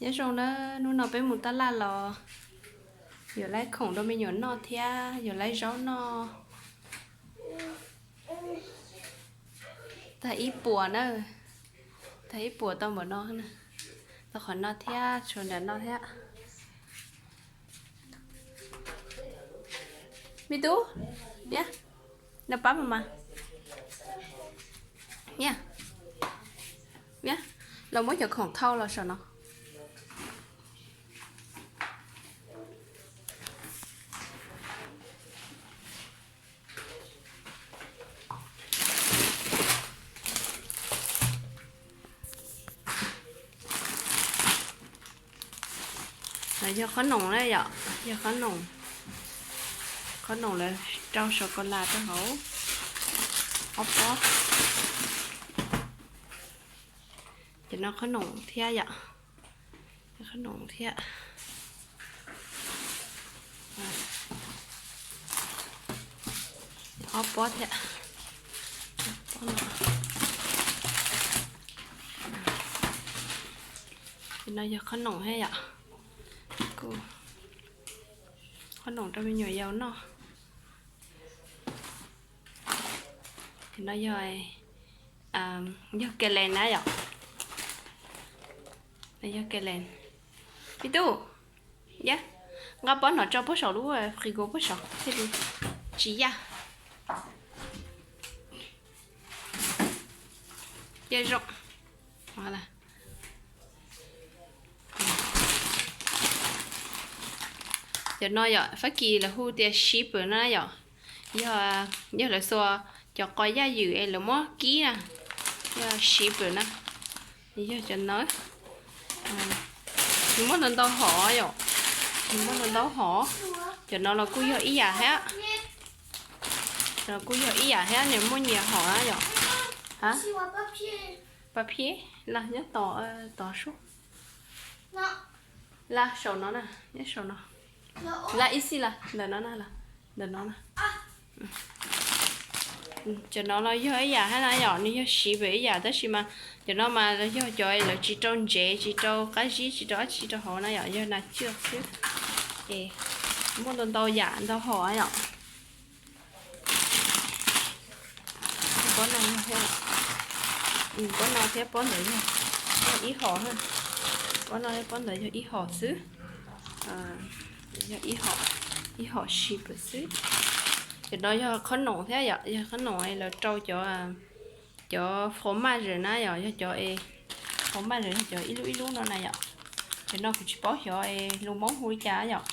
Nyob zoo na, hnub no peb mus taj laj los yuav laib khoom rau me nyuam noj thiab yuav laib zaub noj. Tag ib puas na, tag ib puas tau npaum no, tau qhov no thiab tshuav nram no thiab. Me tub, niam, no pab mas mas, niam, niam, los muab cov khoom thau los saum no. Yog qhob noom na yom, yog qhob noom, qhob noom lawv rau sokos las rau hauv ob pob. Cov no qhob noom thiab yom, qhob noom thiab. Ob pob thiab. Cov no yog qhob noom thiab yom. Qhob noom rau me nyuam yaus noj. Cov no yog, yog ke lees na yom. Yog ke lees. Ib tug, ya, nqa pob no tso puag saum lub frigo puag saum thiaj li tsis yaj. Cia zoo. Cov no yog Fab Kis lawv hu tias sheep na yom. Yog, yog lawv xuas cov qos yaj ywm es lawv muab kib na, yog sheep na. Yog cov no, nws muaj ntau ntau hom yom, nws muaj ntau ntau hom. Cov no los kuj yog ib yam thiab, los kuj yog ib yam thiab, nws muaj nyias hom na yom. Ha, pa phib, las nyob tod, tod sub. Las saum no na, nyob saum no. Las ib xij las ntawm no na, ntawm no na. Cov no los yog ib yam thiab na yom, nws yog sheep ib yam tab sis mas cov no mas yog cov lawv tsis rau ntsev, tsis rau qab zib, tsis rau dab tsi rau hauv na yom, yog nas cwj xwb. Es muaj ntau ntau yam ntau hom yom. Pob no, pob no thiab pob ntawd yog ib hom, pob no thiab pob ntawd yog ib hom xwb. Yog ib hom sheep xwb. Cov no yog qhob noom thiab yom, yog qhob noom lawv rau cov, cov fromage na yom, yog cov fromage yog cov ib lub ib lub no na yom. Cov no kuv tsis paub xyov lus Hmoob hu li cas yom,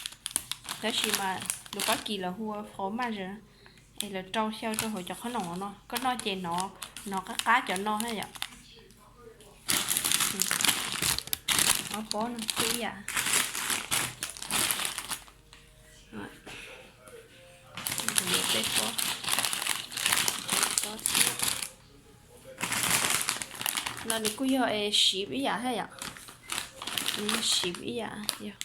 tab sis mas lus Fab Kis lawv hu ua fromage. Es lawv rau xyaw rau hauv cov qhob noom no, koj noj ces hnov, hnov qab qab cov no na yom. Ob pob no kuj ib yam. Peb pob, peb pob thiab. No nws kuj yog sheep ib yam thiab yom. Nws yog sheep ib yam, yog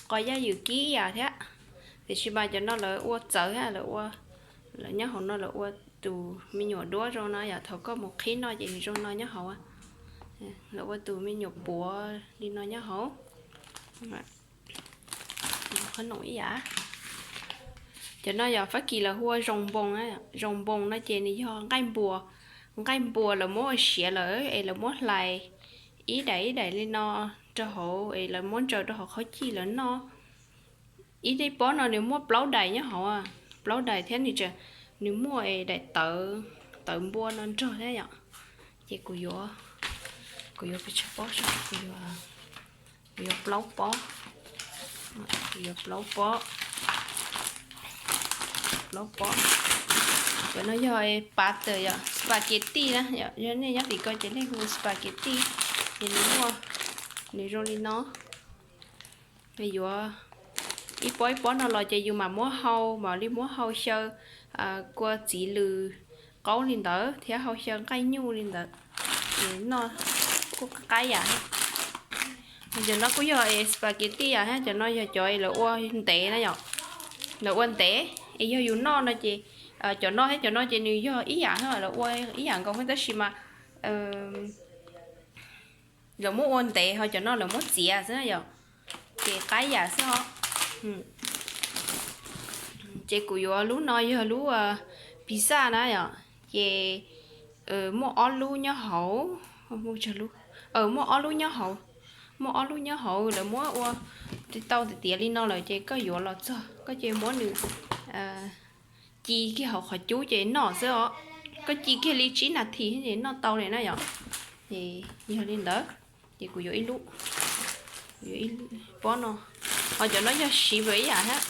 qos yaj ywm kib ib yam thiab. Tiam sis mas cov no lawv ua txawv thiab, lawv ua, lawv nyob hauv no lawv ua tus me nyuam duab zoo no yom, thaum koj mus qhib noj ces nws zoo no nyob hauv. Lawv ua tus me nyuam puav li no nyob hauv. Qhob noom ib yam. Cov no yog Fab Kis lawv hu ua zoo npoos, zoo npoos no ces nws yog nqaij npuas, nqaij npuas lawv muab ua siav lawm es lawv muab hlais ib daim ib daim li no rau hauv es lawv muab ntsaws rau hauv qhov cij lawv noj. Ib daim pob no nws muaj plaub daim nyob hauv, plaub daim thiab nws, nws muaj daim tawv, tawv npua no nrog thiab yom. Ces kuv yuav, kuv yuav pes tsawg pob, kuv yuav plaub pob, kuv yuav plaub pob, plaub pob. Cov no yog butter yom, spaghetti na, yog nej nyob tim ko ces nej hu spaghetti. Ces nws muaj, nws zoo li no. Yuav ib pob ib pob no los ces yus mam muab hau, mam li muab hau xyaw kua txiv lws qaub li ntawd thiab hau xyaw nqaij nyuj li ntawd, noj kuj qab yam. Cov no kuj yog spaghetti yom, thiab cov no yog cov lawv ua ntev na yom, lawv ua ntev es yog yus noj no ces, cov no thiab cov no ces nws yog ib yam, lawv ua ib yam nkaus tab sis mas Lawv muab ua ntev ho cov no lawv muab txiav xwb na yom, ces qab yam xwb os. Ces kuv yuav lub no yog lub pizza na yom, ces muaj ob lub nyob hauv, muaj ob lub nyob hauv, muaj ob lub nyob hauv lawv muab ua tau tiav tiav li no lawm ces koj yuav los txog koj ces muab nws ci kiag hauv qhov cub ces noj xwb os. Koj ci kiag li tsib nas this ces noj tau li na yom. Ces yog li ntawd, ces kuv yuav ib lub, kuv yuav ib pob no. Ho cov no yog siv pem ib yam thiab,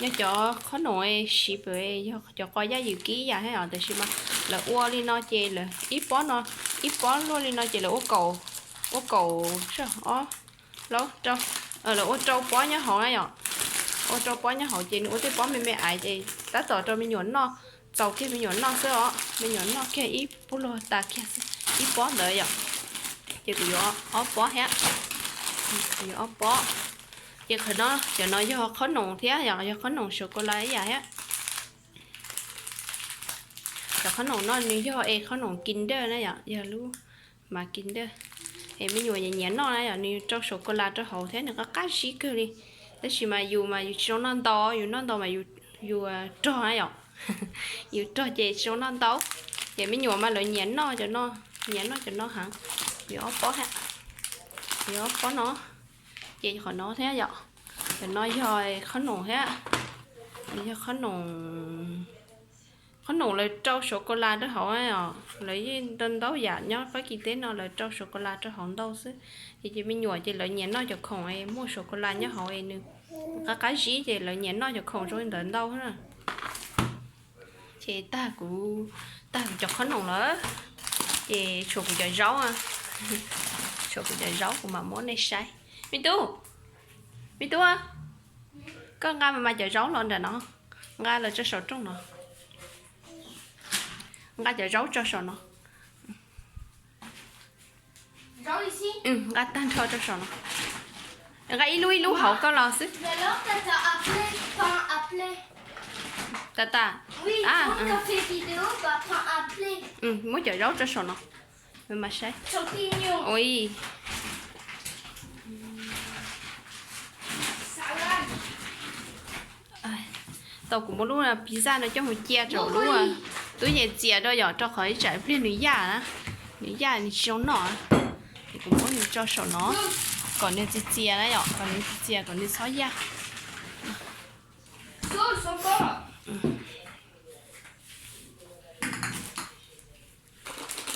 yog cov qhob noom siv pem, yog cov qos yaj ywm kib ib yam thiab os, tiam sis mas lawv ua li no ces lawv ib pob no, ib pob luaj li no ces lawv ua kaum, ua kaum ob, lawv ua rau pob nyob hauv na yom. Ua rau pob nyob hauv ces nws ua tej pob me me aiv ces tab tom rau me nyuam noj, txaus kiag me nyuam noj xwb os, me nyuam noj kiag ib puas luag tas kiag xwb ib pob ntawd yom. Ces kuv yuav ob pob thiab, kuv yuav ob pob. Ces qhov no, cov no yog qhob noom thiab yom, yog qhob noom sua kos las ib yam thiab. Cov qhob noom no nws yog es qhob noom Kinder na yom, yog lub mas Kinder. Es me nyuam nyiam nyiam noj na yom, nws rau sua kos las rau hauv thiab nws qab qab zib kawg li. Tab sis mas yus mas yus tsis zoo noj ntau, yus noj ntau mas yus rog na yom. Yus rog ces tsis zoo noj ntau. Ces me nyuam mas lawv nyiam noj cov no, nyiam noj cov no heev. Yuav ob pob thiab, yuav ob pob no. Ces qhov no thiab yom, cov no yog qhob noom thiab, yog qhob noom, qhob noom lawv rau sua kos las rau hauv os. Lawv yeej ntau ntau yam nyob Fab Kis teb no lawv rau sua kos las rau hauv ntau xwb. Ces, ces me nyuam ces lawv nyiam noj cov khoom es muaj sua kos las nyob hauv es nws qab qab zib ces lawv nyiam noj cov khoom zoo li ntawd ntau na. Ces tag kuv, tag kuv cov qhob noom lawm, ces tshuav kuv cov zaub, tshuav kuv cov zaub kuv mam muab nej saib. Me tub, me tub, koj nqa mas mas cov zaub los nram no, nqa los tso saum rooj no, nqa cov zaub tso saum no. Nqa tag nrho rau saum no. Nqa ib lub ib lub hauv koj los xwb. Tata. Muab cov zaub rau saum no. Mas saib. Ua, tau kuv muab lub pizza no coj mus cia rau lub tub yees txias rau yom, rau qhov ib tsam pliag nws yaj na, nws yaj nws tsis zoo noj. Ces kuv muab nws tso saum no kom nws txias txias na yom, kom nws txias txias kom nws txhob yaj.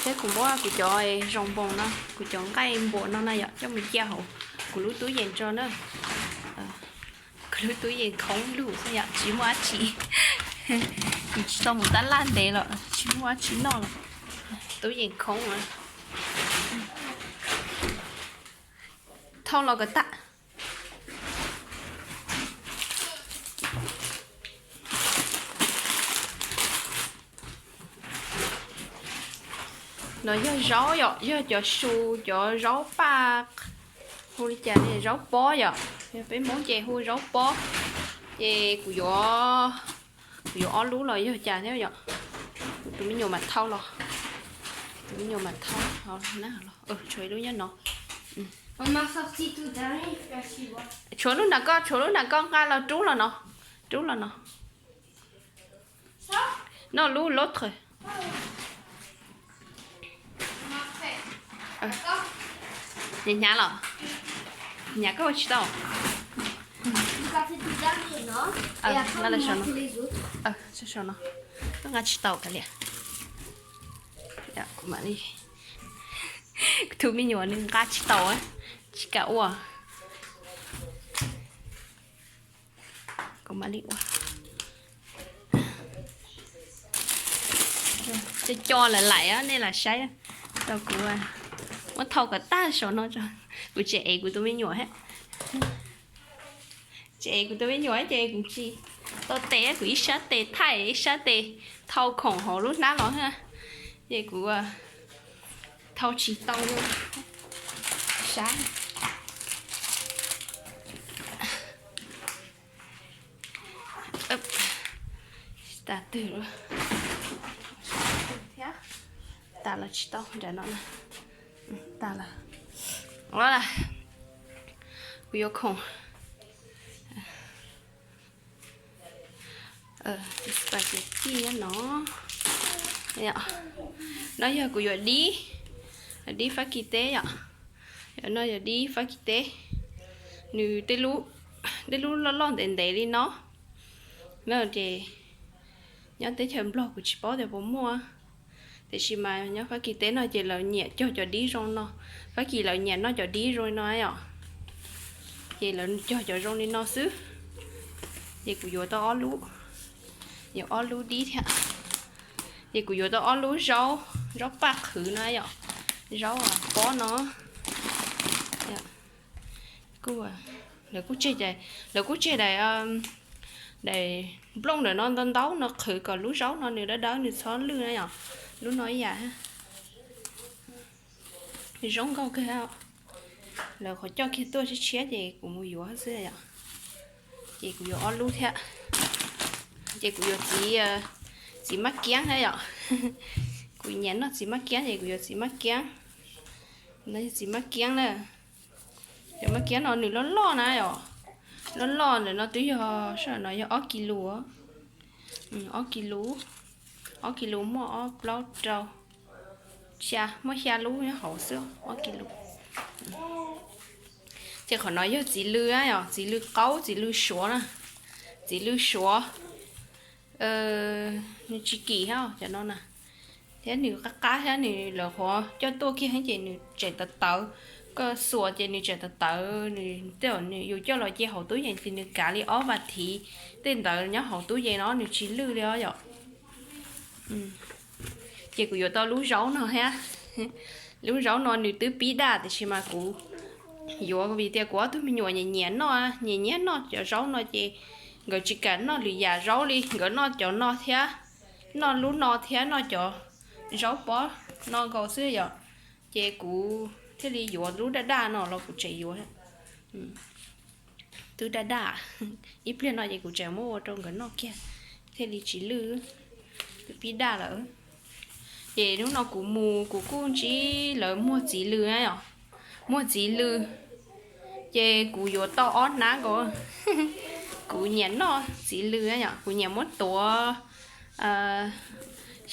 Thiab kuv muab kuv cov zoo npoos no, kuv cov nqaij npuas no na yom, coj mus cia hauv kuv lub tub yees tso na. Kuv lub tub yees khoob lug xwb yom, tsis muaj dab tsi. Kuv tsis tau mus tab laj ntev los tsis muaj dab tsi noj los. Tub yees khoob. Thauj los kom tag. No yog zaub yom, yog cov su, cov zaub paj, hu li cas li, zaub pob yom, yog peb Hmoob ces hu zaub pob. Ces kuv yuav, kuv yuav ob lub los yog cas thiab yom. Tus me nyuam mam thau los, tus me nyuam mam thau na los, tshuav ib lub nyob no. Tshuav lub nram koj, tshuav lub nram koj, nqa los rub los no, rub los no. No lub l'autre. Hnyav los? Hnyav koj ua tsis tau. Nqa los saum no. Koj nqa tsis tau kav liam. Kuv mam li, tus me nyuam nws nqa tsis tau, tsis kam ua. Kuv mam li ua. Co co lawm laim nej lam saib. Rau kuv muab thau kom tag saum no tso. Kuv tseem ev kuv tus me nyuam thiab. Tseem ev kuv tus me nyuam ces kuv tsis tau tes, kuv ib sab tes thaij ib sab tes thau khoom hauv lub hnab los thiab. Ces kuv thau tsis tau li. Sab tas twg lawm. Tas los tsis tau nram no na. Tas lawm. Khoom, kuv yuav khoom spaghetti no. No yog kuv yuav dib, dib fab kis teb yom. No yog dib fab kis teb, nws tej lub loj loj ntev ntev li no. No ces nyob teb chaws Nplog kuv tsis paub tias puas muaj, tiam sis mas nyob fab kis teb no ces lawv nyiam cog cov dib zoo no. Fab kis lawv nyiam noj cov dib zoo li no yom, ces lawv cog cov zoo li no xwb. Ces kuv yuav tau ob lub, yuav ob lub dib thiab. Ces kuv yuav tau ob lub zaub, zaub paj qhwv no yom, zaub pob no. Lawv kuj tseg, lawv kuj tseg daim, daim nplooj ntawm no ntau ntau no qhwv kom lub zaub no nws dawb dawb nws txhob lwj na yom. Lub no ib yam, zoo nkauj kawg. Lawv qhov coj kiag tuaj tshiab tshiab ces kuv mus yuav xwb yom. Ces kuv yuav ob lub thiab. Ces kuv yuav txiv, txiv maj kiab thiab yom. Kuv nyiam noj txiv maj kiab ces kuv yuav txiv maj kiab. No yog txiv maj kiab na. Cov maj kiab no nws loj loj na yom. Loj loj ntawm no twb yog, sab no yog ob kis lus, ob kis lus, ob kis lus muaj ob plaub rau xya, muaj xya lub nyob hauv xwb, ob kis lus. Ces qhov no yog txiv lws na yom, txiv lws qaub, txiv lws suav na, txiv lws suav. Nws tsis kim thiab cov no na, thiab nws qab qab thiab nws lawv qhuav coj tuaj kiag ces nws tseem tawv tawv. Koj xuas ces nws tseem tawv tawv, nws tej zaum nws yus coj los cia hauv tub yees ces nws kav li ob vas thiv tej ntawd nyob hauv tub yees no nws tsis lwj li os yom. Ces kuv yuav tau lub zaub no thiab. Lub zaub no nws twb pib daj tiam sis mas kuv yuav vim tias kuv ob tug me nyuam nyiam nyiam noj, nyiam nyiam noj cov zaub no ces nkawd tsis kam noj lwm yam zaub li, nkawd noj cov no thiab, noj lub no thiab noj cov zaub pob no nkaus xwb yom. Ces kuv thiaj li yuav lub daj daj no los kuv tseem yuav. Twb daj daj, ib pliag no ces kuv tseem muab ua rau nkawd noj kiag thiaj li tsis lwj, twb pib daj lawm. Ces hnub no kuv mus kuv kuj ntsib lawv muag txiv lws na yom, muag txiv lws, ces kuv yuav tau ob hnab nkaus. Kuv nyiam noj txiv lws na yom, kuv nyiam muab tuav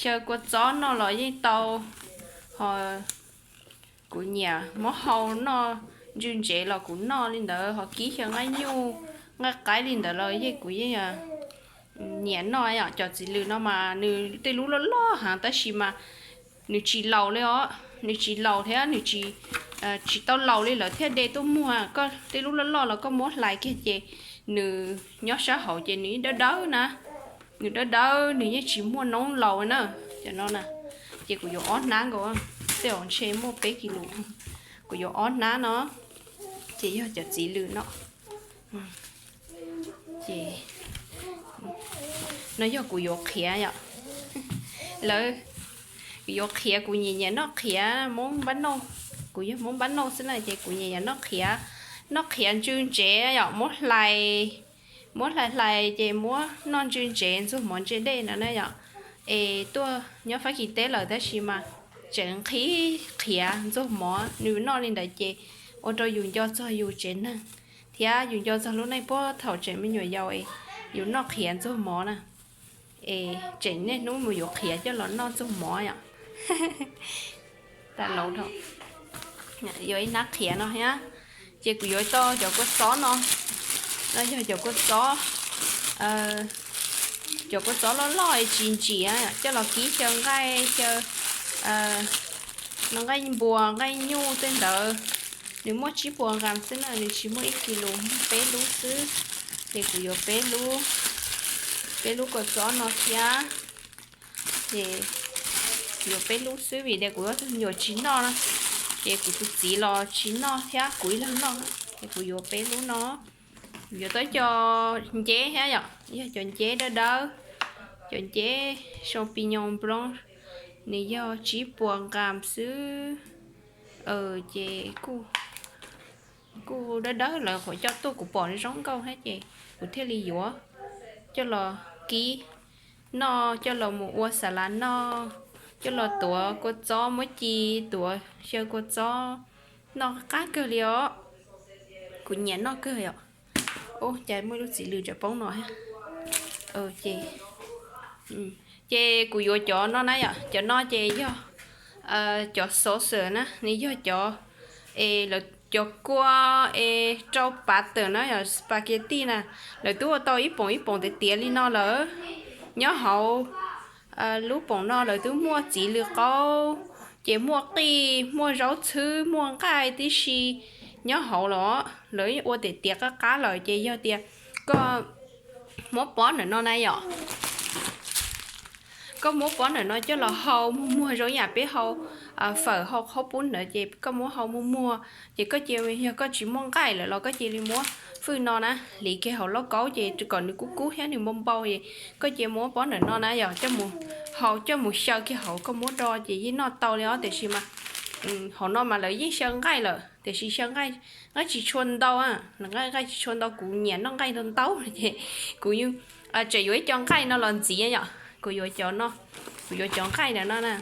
xyaw kua txob noj los yeej tau, ho kuv nyiam muab hau noj ntsw ntsev los kuv noj li ntawd, ho kib xyaw nqaij nyuj nqaij qaib li ntawd los yeej kuv yeej nyiam noj yom. Cov txiv lws no mas nws tej lub loj loj heev tab sis mas nws tsis laus li os, nws tsis laus thiab nws tsis, tsis tau laus li lawv thiaj de tuaj muag. Koj tej lub loj loj los koj muab hlais kiag ces nws nyob sab hauv ces nws yeej dawb dawb na, nws dawb dawb nws yeej tsis muaj noob laus na. Cov no na, ces kuv yuav ob hnab nkaus, tej zaum ntshe muaj peb kis lus, kuv yuav ob hnab no, ces yog cov txiv lws no. Ces no yog kuv yuav qhiav yom, lawv, kuv yuav qhiav, kuv nyiam nyiam noj qhiav Hmoob npab nauj, kuv yog Hmoob npab nauj xwb na ces kuv nyiam nyiam noj qhiav, noj qhiav ntsw ntsev yom, muab hlais, muab hlais hlais ces muab noj ntsw ntsev ntxuag mov ntse dej no na yom. Es tuaj nyob Fab Kis teb lawm tab sis mas tseem nqhis qhiav ntxuag mov nws noj li ntawd ces ua rau yus nco txog yus tsev neeg thiab yus nco txog lub neej puag thaum tseem me nyuam yaus es yus noj qhiav ntxuag mov na. Es tseem niaj hnub mus yuav qhiav coj los noj ntxuag mov yom. Tas laus dhau, yuav ib hnab qhiav no thiab. Ces kuv yuav tau cov kua txob no, no yog cov kua txob, cov kua txob loj loj tsis ntsim coj los kib xyaw nqaij, xyaw no nqaij npua nqaij nyuj tej ntawd. Nws muaj tsib puas nkas xwb na, nws tsis muaj ib kis lus, muaj peb lub xwb. Ces kuv yuav peb lub, peb lub kua txob no thiab. Ces yuav peb lub xwb vim tias kuv ob tug me nyuam tsis noj na, ces kuv tus txiv los tsis noj thiab kuv ib leeg noj, ces kuv yuav peb lub no. Yuav tau cov nceb thiab yom, yog cov nceb dawb dawb, cov nceb champiñon nplooj, nws yog tsib puas nkas xwb. Ces kuj dawb dawb, lawv qhuav coj tuaj kuv pom zoo nkauj thiab ces kuv thiaj li yuav coj los kib noj, coj los mus ua xas las noj, coj los tuav kua txob, muab ci tuav xyaw kua txob, Noj qab kawg li os. Kuv nyiam noj kawg os. Ub, cas muaj ib lub txiv lws tseem poob no thiab. Ces, ces kuv yuav cov no na yom, cov no ces yog cov sauce na, nws yog cov, es lawv cov kua es rau pav tawm na yom, spaghetti na, lawv twb ua tau ib poom ib poom tiav tiav li no lawm. Nyob hauv lub poom no lawv twb muaj txiv lws qaub, ces muaj qij, muaj zaub txhwb, muaj nqaij tib si nyob hauv los. Lawv ua tiav tiav qab qab lawm ces yog tias koj muab pob ntawm no na yom, koj muab pob ntawm no coj los hau muag muag zoo ib yam peb hau fawm hau qhaub pub ntawd ces koj muab hau muag muag, ces koj cia, yog koj tsis muaj nqaij lawm los koj cia li muab fwj no na hliv kiag hauv lauj kaub ces kom nws kub kub thiab nws npau npau es koj cia muab pob ntawm no na yom, coj mus hau coj mus xyaw kiag hauv koj muab do ces yeej noj tau li os. Tiam sis mas hauv no mas lawv yeej xyaw nqaij lawm tiam sis xyaw nqaij, nqaij tsis tshua ntau, nqaij tsis tshua ntau, kuv nyiam noj nqaij ntau ntau ces kuv tseem yuav ib co nqaij no los ntxiv yom. Kuv yuav cov no, kuv yuav cov nqaij ntawm no na.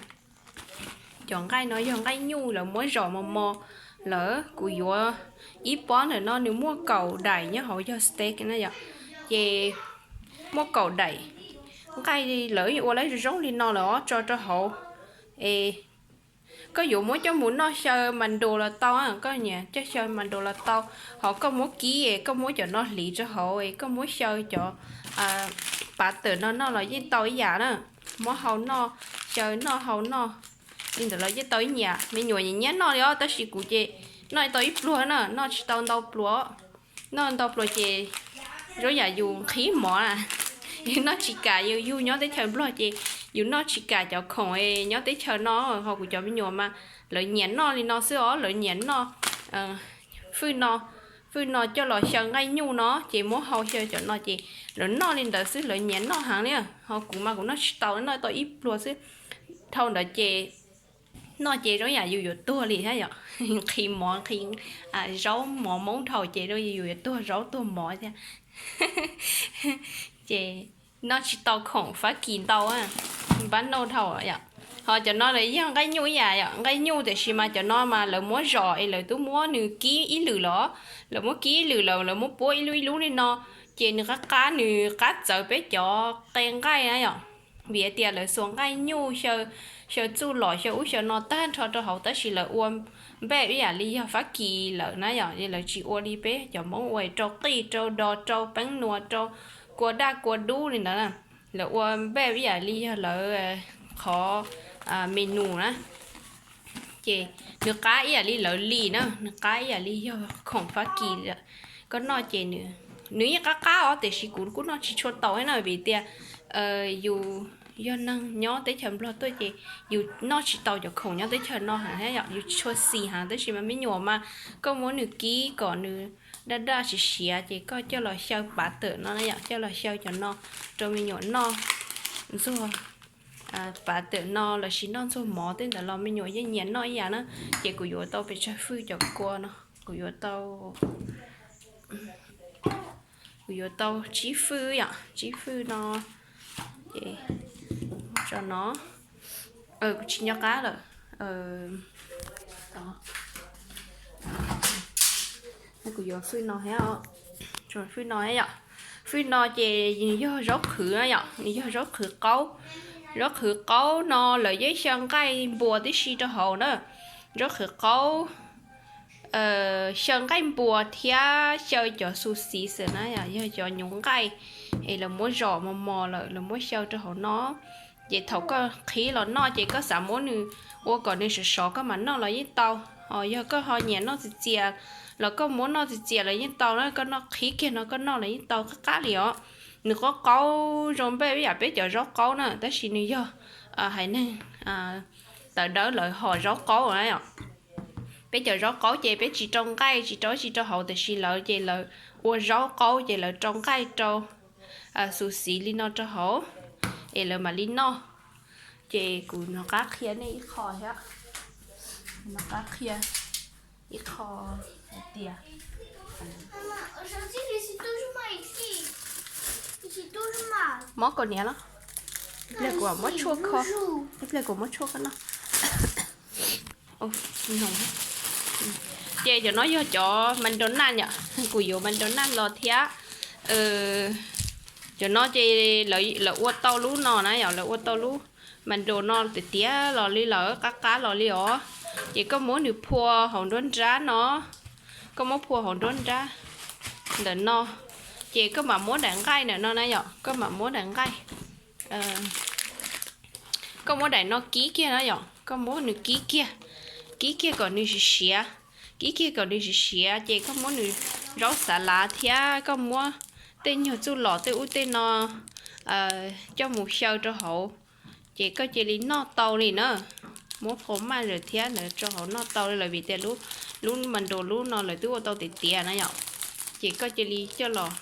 Cov nqaij no yog nqaij nyuj lawv muab zom mos mos lawm. Kuv yuav ib pob ntawm no nws muaj kaum daim nyob hauv yog steak na yom, ces muaj kaum daim nqaij lawv ua lawv zoo zoo li no lawm os tso rau hauv. Es koj yuav muab coj mus noj xyaw mas nrus los tau, koj nyiam coj xyaw mas nrus los tau. Ho koj muab kib es koj muab cov no hliv rau hauv es koj muab xyaw cov pav tawm no noj los yeej tau ib yam na. Muab hau noj, xyaw noj hau noj li ntawd los yeej tau ib yam. Me nyuam nyiam nyiam noj li os, tab sis kuv ces noj tau ib pluag na, noj tsis tau ntau pluas. Noj ntau pluas ces zoo yam yus nqhis mov na, yus noj tsis kam, yus yug nyob teb chaws Nplog ces yus noj tsis kam cov khoom nyob teb chaws no. Ho kuv cov me nyuam mas lawv nyiam noj li no xwb os, lawv nyiam noj fwj no, fwj no coj los xyaw nqaij nyuj no ces muab hau xyaw cov no ces lawv noj li ntawd xwb, lawv nyiam noj heev li. Ho kuv mas kuv noj tsis tau, noj tau ib pluag xwb. Dhau ntawd ces noj ces zoo yam yus yuav tuag li thiab yom, nqhis mov nqhis zaub mov Hmoob dhau ces zoo yam yus yuav tuag zaub tuag mov thiab. Ces noj tsis tau khoom Fab Kis ntau, npab noj dhau yom. Ho cov no lawv yog nqaij nyuj ib yam yom, nqaij nyuj tiam sis mas cov no mas lawv muab zom es lawv twb muab nws kib ib lwm los, lawv muab kib ib lwm lawm, lawv muab puab ib lub ib lub li no, ces nws qab qab, nws qab txawv peb cov qe nqaij na yom. Vim tias lawv xuas nqaij nyuj xyaw, xyaw txuj lom xyaw ub xyaw no tag nrho rau hauv tab sis lawv ua npej ib yam li yog Fab Kis lawm na yom, lawv tsis ua li peb cov Hmoob ua rau qij rau do rau peeb nua rau kua daj kua dub li ntawd na. Lawv ua npej ib yam li yog lawv qhov menu na. Ces nws qab ib yam li lawv li na, nws qab ib yam li yog khoom Fab Kis. Koj noj ces nws yeej qab qab os, tiam sis kuv kuj noj tsis tshua tau na, vim tias yus yog neeg nyob teb chaws Nplog tuaj ces yus noj tsis tau cov khoom nyob teb chaws no heev thiab yom, yus tsis tshua xis heev. Tab sis mas me nyuam mas koj muab nws kib kom nws daj daj siav siav ces koj coj los xyaw pav tawm no na yom, coj los xyaw cov no rau me nyuam noj ntxuag pav tawm no lossis noj ntxuag mov tej ntawd los me nyuam yeej nyiam noj ib yam na. Ces kuv yuav tau pes tsawg fwj cov kua no, kuv yuav tau, kuv yuav tau tsib fwj yom, tsib fwj no. Ces tso no, kuv tsis nco qab lawm. Kuv yuav fwj no thiab, fwj no thiab yom. Fwj no ces nws yog zaub qhwv na yom, nws yog zaub qhwv qaub. Zaub qhwv qaub no lawv yeej xyaw nqaij npua tib si rau hauv na. Zaub qhwv qaub, xyaw nqaij npua thiab xyaw cov xu xis xwb na yom, yog cov nyuv nqaij es lawv muab zom mos mos lawm lawv muab xyaw rau hauv no. Ces thaum koj qhib los noj ces koj xav muab nws ua kom nws sov sov koj mam noj los yeej tau. Ho yog koj ho nyiam noj txias txias los koj muab noj txias txias los yeej tau na, koj noj qhib kiag no koj noj los yeej tau qab qab li os. Nws qaub qaub zoo npej ib yam peb cov zaub qaub na, tab sis nws yog haiv neeg tawv dawb lawv hom zaub qaub na yom. Peb cov zaub qaub ces peb tsis rau nqaij tsis rau tsis rau hauv, tiam sis lawv ces lawv ua zaub qaub ces lawv rau nqaij rau xu xis li no rau hauv es lawv mam li noj. Ces kuv nov qab qhia nej ib qho thiab, nov qab qhia ib qho hais tias mob kaus hniav los, ib pliag kuv muab tshuaj kho, ib pliag kuv muab tshuaj kho no. Noo, Ces cov no yog cov mas nraus naj yom, kuv yuav mas nraus naj los thiab. Cov no ces lawv ua tau lub no na yom, lawv ua tau lub mas nraus no tiav tiav los li lawm, qab qab los li os. Ces koj muab nws phua hauv nruab nrab no, koj muab phua hauv nruab nrab ntawm no, ces koj mam muab daim nqaij ntawm no na yom, koj mam muab daim nqaij, koj muab daim no kib kiag na yom, koj muab nws kib kiag, kib kiag kom nws siav siav, kib kiag kom nws siav siav ces koj muab nws zaub xav lav thiab koj muab tej nyuag txuj lom tej ub tej no coj mus xyaw rau hauv, ces koj cia li noj tau li na. Muab phua maj zawm thiab ntawd rau hauv noj tau li lawm vim tias lub mas nraus lub no lawv twb ua tau tiav tiav na yom. Ces koj cia li coj los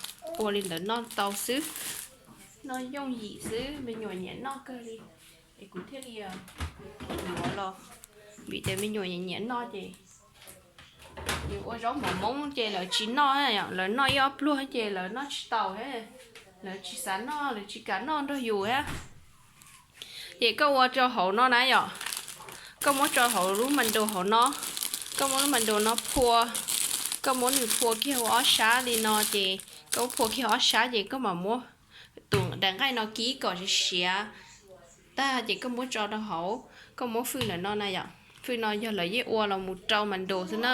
ua li ntawd noj tau xwb. Noj yooj yim xwb, me nyuam nyiam noj kawg li. Es kuv thiaj li yuav los, vim tias me nyuam nyiam noj ces yus ua zaub mov Hmoob ces lawv tsis noj, lawv noj ib ob pluag ces lawv noj tsis taus, lawv tsis xav noj, lawv tsis kam noj nrog yus thiab. Ces koj ua rau hauv no na yom, koj muab rau hauv lub mas nraus hauv no, koj muab lub mas nraus no phua, koj muab nws phua kiag ua ob sab li no ces koj muab phua kiag ob sab ces koj mam muab tus daim nqaij no kib kom siav siav tag ces koj muab tso rau hauv, koj muab fwj ntawm no na yom. Fwj no yog lawv yeej ua los mus rau mas nraus xwb na,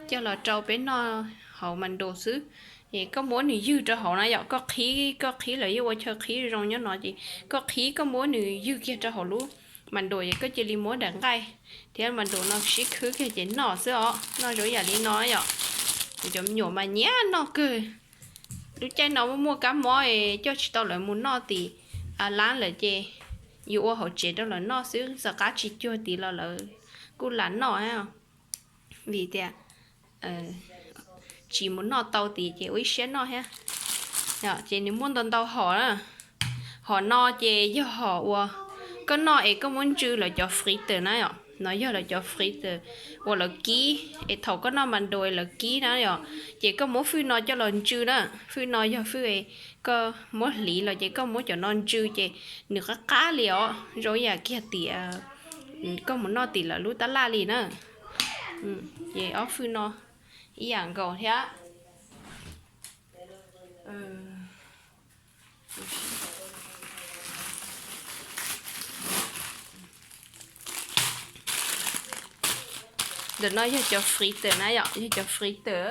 coj los rau peb noj hauv mas nraus xwb. Es koj muab nws ywg rau hauv na yom, koj qhib, koj qhib lawv yeej ua chaw qhib zoo nyob no ces koj qhib koj muab nws ywg kiag rau hauv lub mas nraus es koj cia li muab daim nqaij thiab mas nraus no sib khwb kiag ces noj xwb os, noj zoo yam li no yom. Kuv cov me nyuam mas nyiam noj kawg. Lub caij no muaj muaj kab mob es coj tsis tau lawv mus noj tim lab lawm ces yus ua hauv tsev rau lawv noj xwb, xov qab tsis cuag tid los lawv kuj lam noj thiab. Vim tias tsis mus noj tau tid ces ua ib siab noj thiab. Ces nws muaj ntau ntau hom na. Hom no ces yog hom uas koj noj es koj muab ntsw lawv cov freezer na yom, no yog lawv cov freezer uas lawv kib es thaum koj noj mas nraus es lawv kib na yom, ces koj muab fwj no coj los ntsw na. Fwj no yog fwj es koj muab hliv los ces koj muab cov no ntsw ces nws qab qab li os, zoo ib yam kiag tim koj mus noj tim lawv lub tab laj li na. Ces ob fwj no ib yam nkaus thiab. Ntawm no yog cov freezer na yom, yog cov freezer.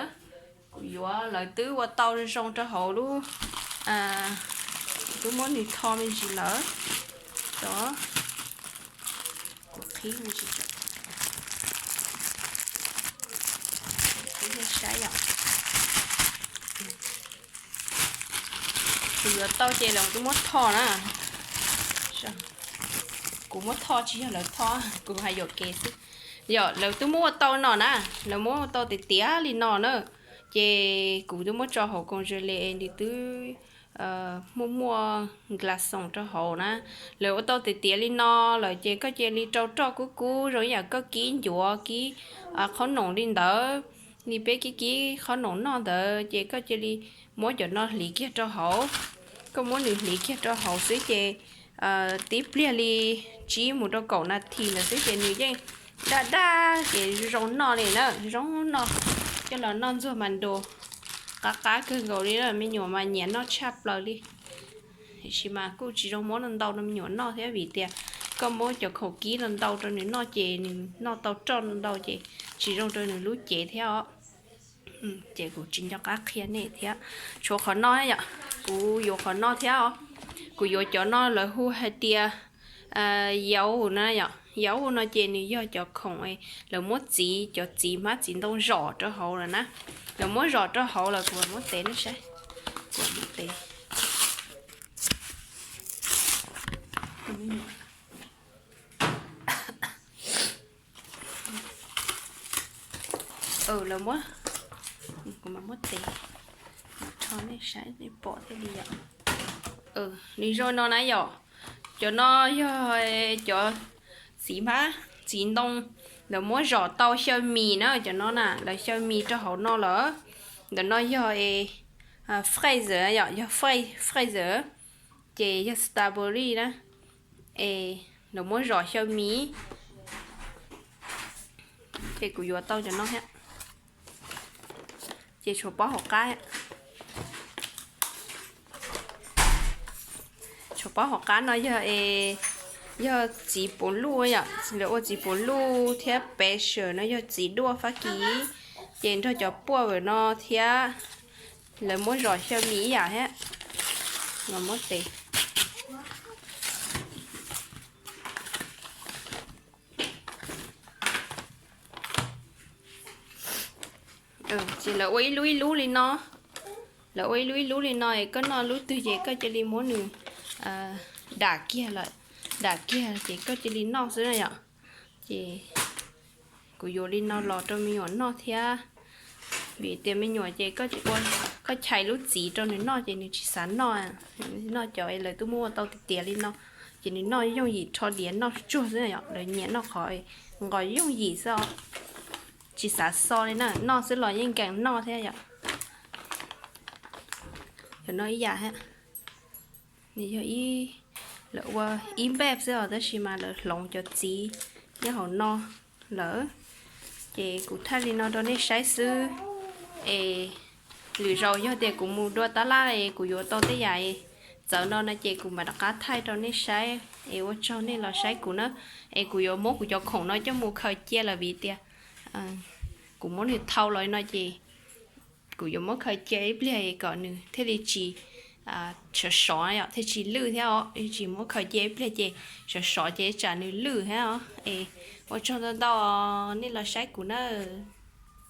Kuv yuav lawv twb ua tau zoo rau hauv lub, twb muab nws tho me ntsis lawm. Kuv qhib me ntsis, qhib saib yom. Kuv yuav tau ces lawv twb muab tho na. Kuv muab tho tsis yog lawv tho, kuv hais yuam kev xwb. Yog lawv twb muab ua tau no na, lawv muab ua tau tiav tiav li no na, ces kuv twb muab tso hauv koom ze le nws twb muaj muaj glaxoos rau hauv na. Lawv ua tau tiav tiav li no lawm ces koj cia li rau roj kub kub zoo ib yam koj kib ncuav kib qhob noom li ntawd, li peb kib kib qhob noom noj ntawd ces koj cia li muab cov no hliv kiag rau hauv. Koj muab nws hliv kiag rau hauv xwb ces tib pliag li tsib mus rau kaum nas this ntawd xwb ces nws yeej daj daj ces zoo noj li na, zoo noj. Coj los noj ntxuag mas nraus qab qab kawg nkaus li na, me nyuam mas nyiam noj tshaj plaws li. Tiam sis mas kuj tsis zoo muab ntau ntau rau me nyuam noj thiab vim tias koj muab cov khoom kib ntau ntau rau nws noj ces nws noj tau roj ntau ntau ces tsis zoo rau nws lub cev thiab os. Ces kuv tsis nco qab qhia nej thiab. Tshuav qhov no yom, kuv yuav qhov no thiab os. Kuv yuav cov no lawv hu hais tias yauv na yom, yauv no ces nws yog cov khoom lawv muab txiv, cov txiv hmab txiv ntoo zom rau hauv lawm na. Lawv muab zom rau hauv lawm, kuv muab tev nej saib. Kuv muab tev. Lawv muab, kuv mam muab tev rau nej saib nej pom thiaj li yom. Nws zoo no na yom. Cov no yog cov txiv hmab txiv ntoo, lawv muab zom tau xyaw mis na, cov no na lawv xyaw mis rau hauv no lawm. Ntawm no yog fraise yom, yog fraise, ces yog strawberry na. Es lawv muab zom xyaw mis. Ces kuv yuav tau cov no thiab. Ces tshuav pob hauv qab, tshuav pob hauv qab no yog, yog txiv puv luj yom, lawv ua txiv puv luj thiab peb sawm no yog txiv duaj Fab Kis, ces nrog cov puaj vawm no thiab lawv muab zom xyaw mis ib yam thiab. Los muab tes. Ces lawv ua ib lub ib lub li no, lawv ua ib lub ib lub li no es koj noj lub twg ces koj cia li muab nws dam kiag lawm, dam kiag ces koj cia li noj xwb na yom. Ces kuv yuav li no los rau me nyuam noj thiab, vim tias me nyuam ces koj chais lub txiv rau nws noj ces nws tsis xav noj, noj cov lawv twb muab ua tau tiav tiav li no, ces nws noj yooj yim rho diav noj tsuag xwb na yom, lawv nyiam noj qhov nqos yooj yim xwb os. Tsis xav xo li na, noj xwb los yeej nkees noj thiab yom. Cov no ib yam thiab, nws yog ib, lawv ua ib npej xwb os, tab sis mas lawv hloov cov txiv nyob hauv no lawm. Ces kuv thaij li no rau nej saib xwb, es lwm zaus yog tias kuv mus dua tab laj es kuv yuav tau tej yam txawv no no ces kuv mam rov qab thaij rau nej saib, es ua tsaug nej los saib kuv na. Es kuv yuav muab kuv cov khoom no coj mus khaws cia lawm vim tias kuv muab nws thau los no ces kuv yuav muab khaws cia ib pliag es kom nws thiaj li tsis sov sov yom, thiaj tsis lwj thiab os. Tsis muab khaws cia ib pliag ces sov sov ces tsam nws lwj thiab os. Es ua tsaug ntau ntau nej los saib kuv na.